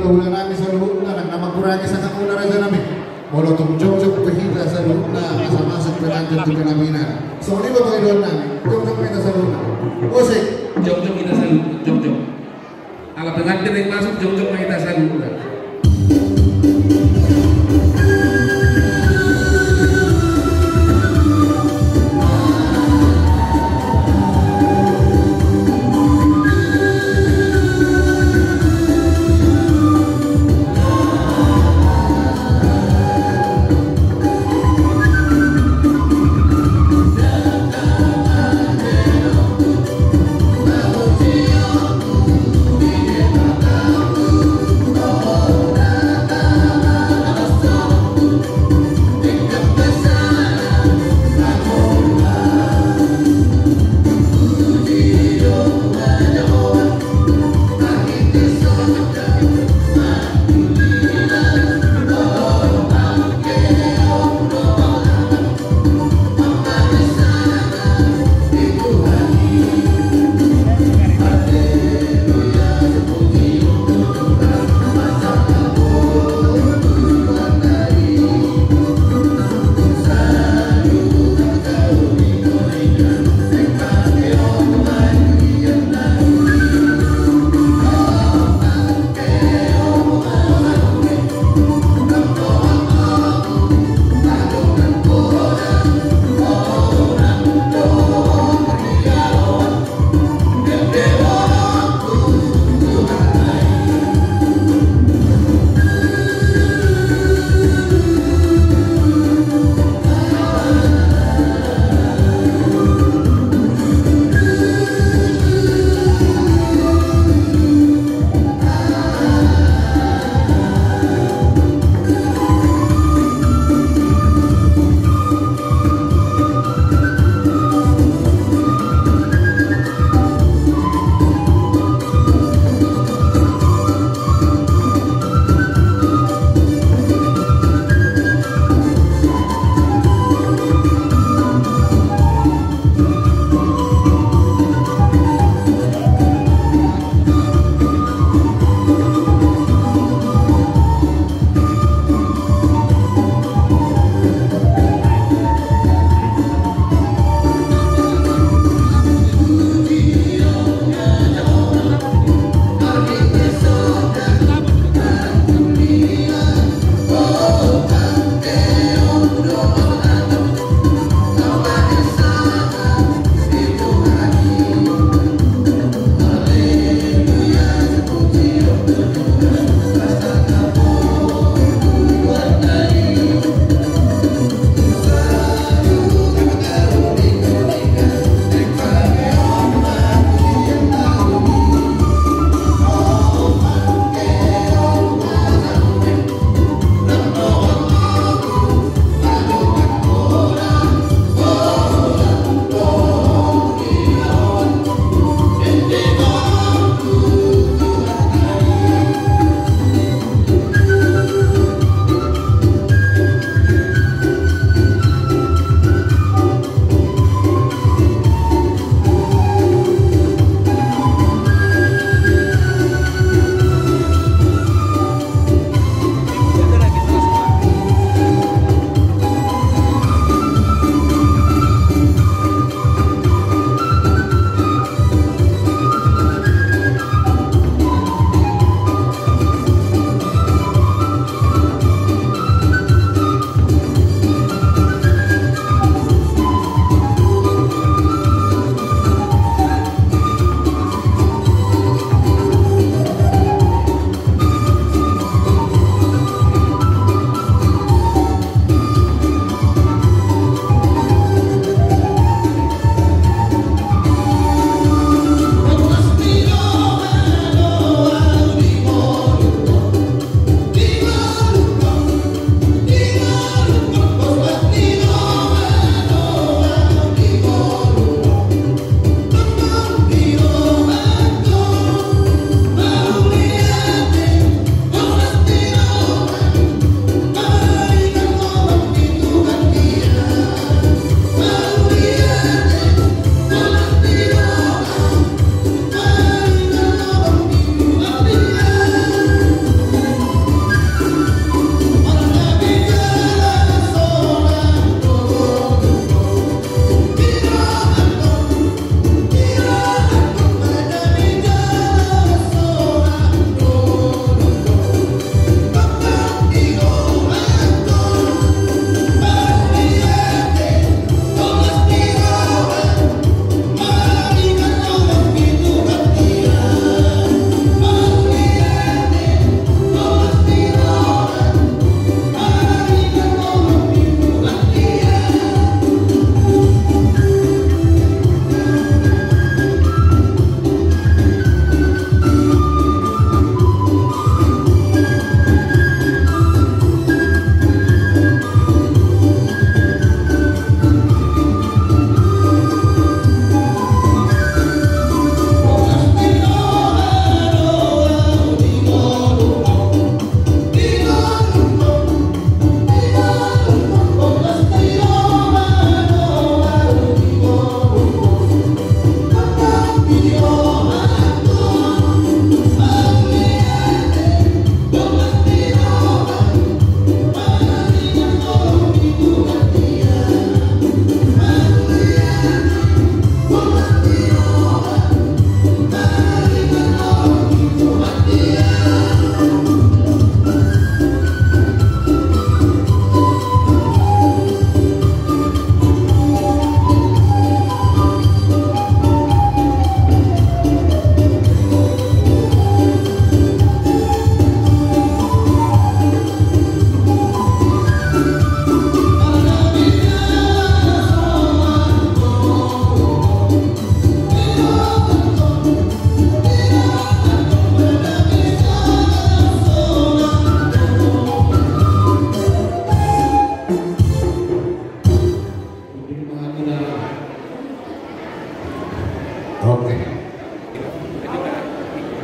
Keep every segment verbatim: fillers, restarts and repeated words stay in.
Ulaonnami saluhutna, nang na mangkurangi sangap muna rajanami. Molo tung jongjong pe hita saluhutna, asa masuk pengantin tu pelaminan. Songon i ma pangidoannami, jongjong ma hita saluhutna. Musik. Jongjong hita saluhutna, jongjong. Ala pengantin naeng masuk, jongjong ma hita saluhutna.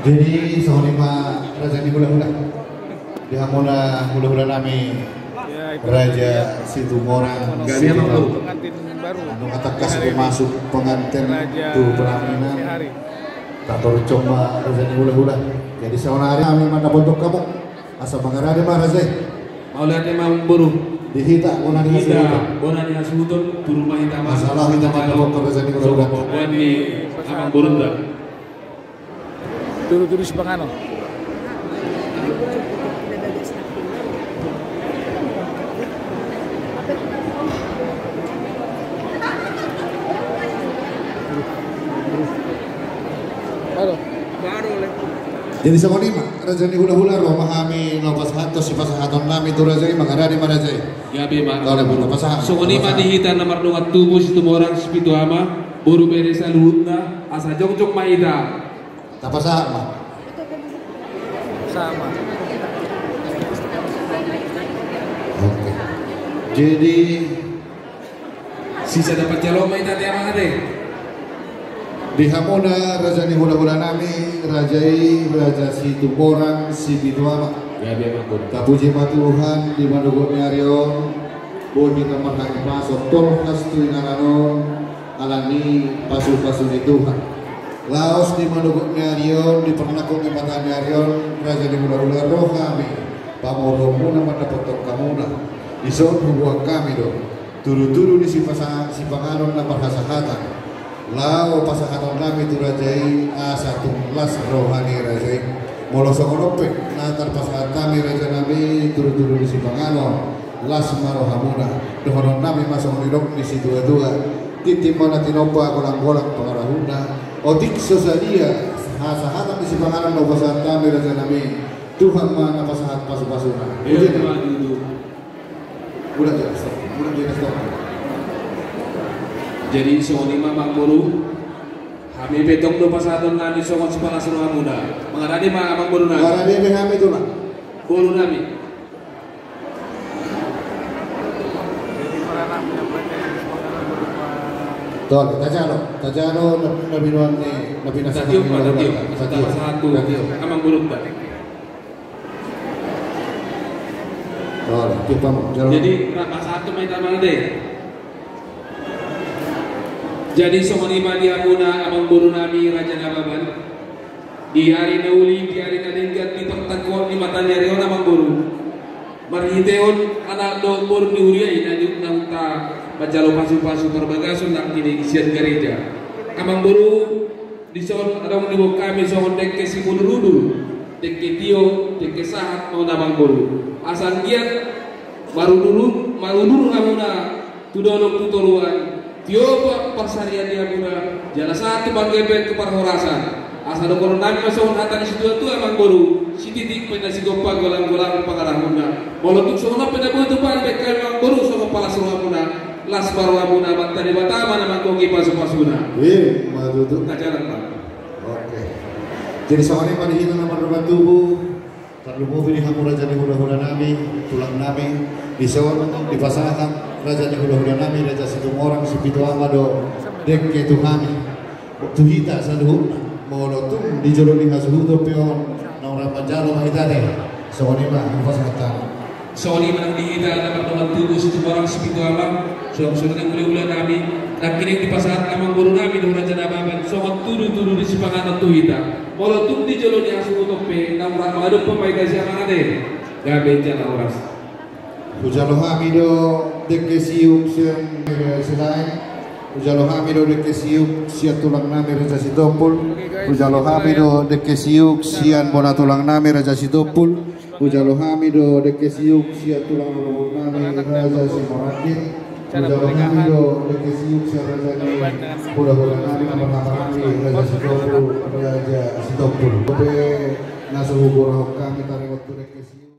Jadi songon i ma raja ni hulahula. Di hamuna hulahula nami Raja Situmorang. Gabe ma, Bang. Pengantin baru. Nunga tangkas pe masuk pengantin tu pelaminan. Raja Sihari. Tator coma raja ni hulahula. Jadi saonari hami mandapothon hamu. Asa mangarade ma raja i. Mauliate ma amangboru. Di hita bona ni hasuhuton. Di hita bona ni hasuhuton, turu ma hita ma. Asa laho hita mandapothon raja ni hulahula. Songon pamboan ni amangborunta. Turu-turu sipanganon. Halo. Jadi songon i ma raja ni hulahula, ro ma hami na pasahat, sipasahaton nami tu raja i, mangarade ma raja i. Gabe ma. Songon i ma di hita na mardongan tubu Situmorang Sipitu Ama, boru bere saluhutna, asa jongjong ma hita. Tapasahat ma. Sama. Oke. Jadi sisa dapat jalo ma hita, amang ate. Di hamuna raja ni hulahula nami, raja i Raja Situmorang Sipitu Ama. Gabe ma amangboru. Tapuji ma Tuhan di manogot ni ari on. Boi hita marhahipason tolhas tu inganan on, alani pasu-pasu ni Tuhan. Laos di manogot ni ari on, di parnangkok ni mata ni ari on, raja ni hulahula, ro hami pamoruonmuna mandapothon hamuna. Dison huboan hami do tudu-tudu ni sipasa-, sipanganon na marhasahatan. Laho pasahaton nami tu raja i asa tung las roha ni raja i. Molo songon on pe na tarpasahat hami raja nami tudu-tudu ni sipanganon, las ma rohamuna. Dohonon nami ma songon nidok ni situa-tua: Tintin ma na tinompa, golang-golang pangarahutna. Otik so sadia hasahatan ni sipanganon na hupasahat hami raja nami, Tuhan ma na pasahat pasu-pasuna. Ia. Ujian ma tutu. Ulang jelas, stop. Ulang jelas, stop. Jadi songon i ma amangboru, hami pe tong do pasahaton nami songon sipalas rohamuna. Mangarade ma amangboru nami. Mangarade ma hami, Tulang. Boru nami. Tol, tajalo, tajalo na, na binoan ni, na binasahan ni hulahula. Tatiup ma, tatiup. Tatiup. Pasahat tu amangborunta. Jadi, ra pasahat tu ma hita, amang ate. Jadi songon i ma di hamuna amangboru nami Raja Nababan. Di ari na uli, di ari na denggan, di parnangkok ni mata ni ari on amangboru, marhitehon anak dohot boru ni huria i na niuk naung ta manjalo pasu-pasu parbagason nangkining sian gareja. Amangboru, dison adong diboan hami songon dengke simudur-udur, dengke tio, dengke sahat ma on amangboru. Asa anggiat marudur, marudur hamuna tu dolok tu toruan, tio pa-, parsarian ni hamuna, jala sahat tu panggabean tu parhorasan. Asa dohonon nami ma songon hata ni situa-tua amangboru: Sititik pe na sigompa, golang-golang pangarahutna. Molo tung songon on pe na boi tupa, dibaen hami amangboru songon palas rohamuna, las ma rohamuna, Amanta Debata ma na manggohi pasu-pasuna. Ima tutu. Tajalang ma. Oke. Jadi songon i ma di hita na mardongan tubu. Tarlumobi di hamu raja ni hulahula nami, tulang nami, dison dipasahat raja ni hulahula nami, Raja Situmorang Sipitu Ama do dengke tu hami, tu hita saluhutna. Molo tung di jolo ni hasuhuton pe on naung rap manjalo ma hita, ate. Songon i ma hupasahat hami. Songon i ma nang di hita na mardongan tubu Situmorang Sipitu Ama, songon i nang hulahula nami, nangkining dipasahat amangboru nami dohot Raja Nababan songon tudu-tudu ni sipanganon tu hita. Molo tung di jolo ni hasuhuton pe naung rap mangadophon ma hita, ise, amang ate? Gabe jala horas. Hujalo hami do dengke siuk sian, eh, Silaen. Hujalo hami do dengke siuk sian tulang nami Raja Sitompul. Hujalo hami do dengke siuk sian bona tulang nami Raja Sitompul. Hujalo hami do dengke siuk sian tulang lulungan nami Raja Simorangkir. Hujalo hami do dengke siuk sian raja ni hulahula nami, amang nami Raja Sitompul, Raja Sitompul. Dope na so hugorahon hami taringot tu dengke siuk.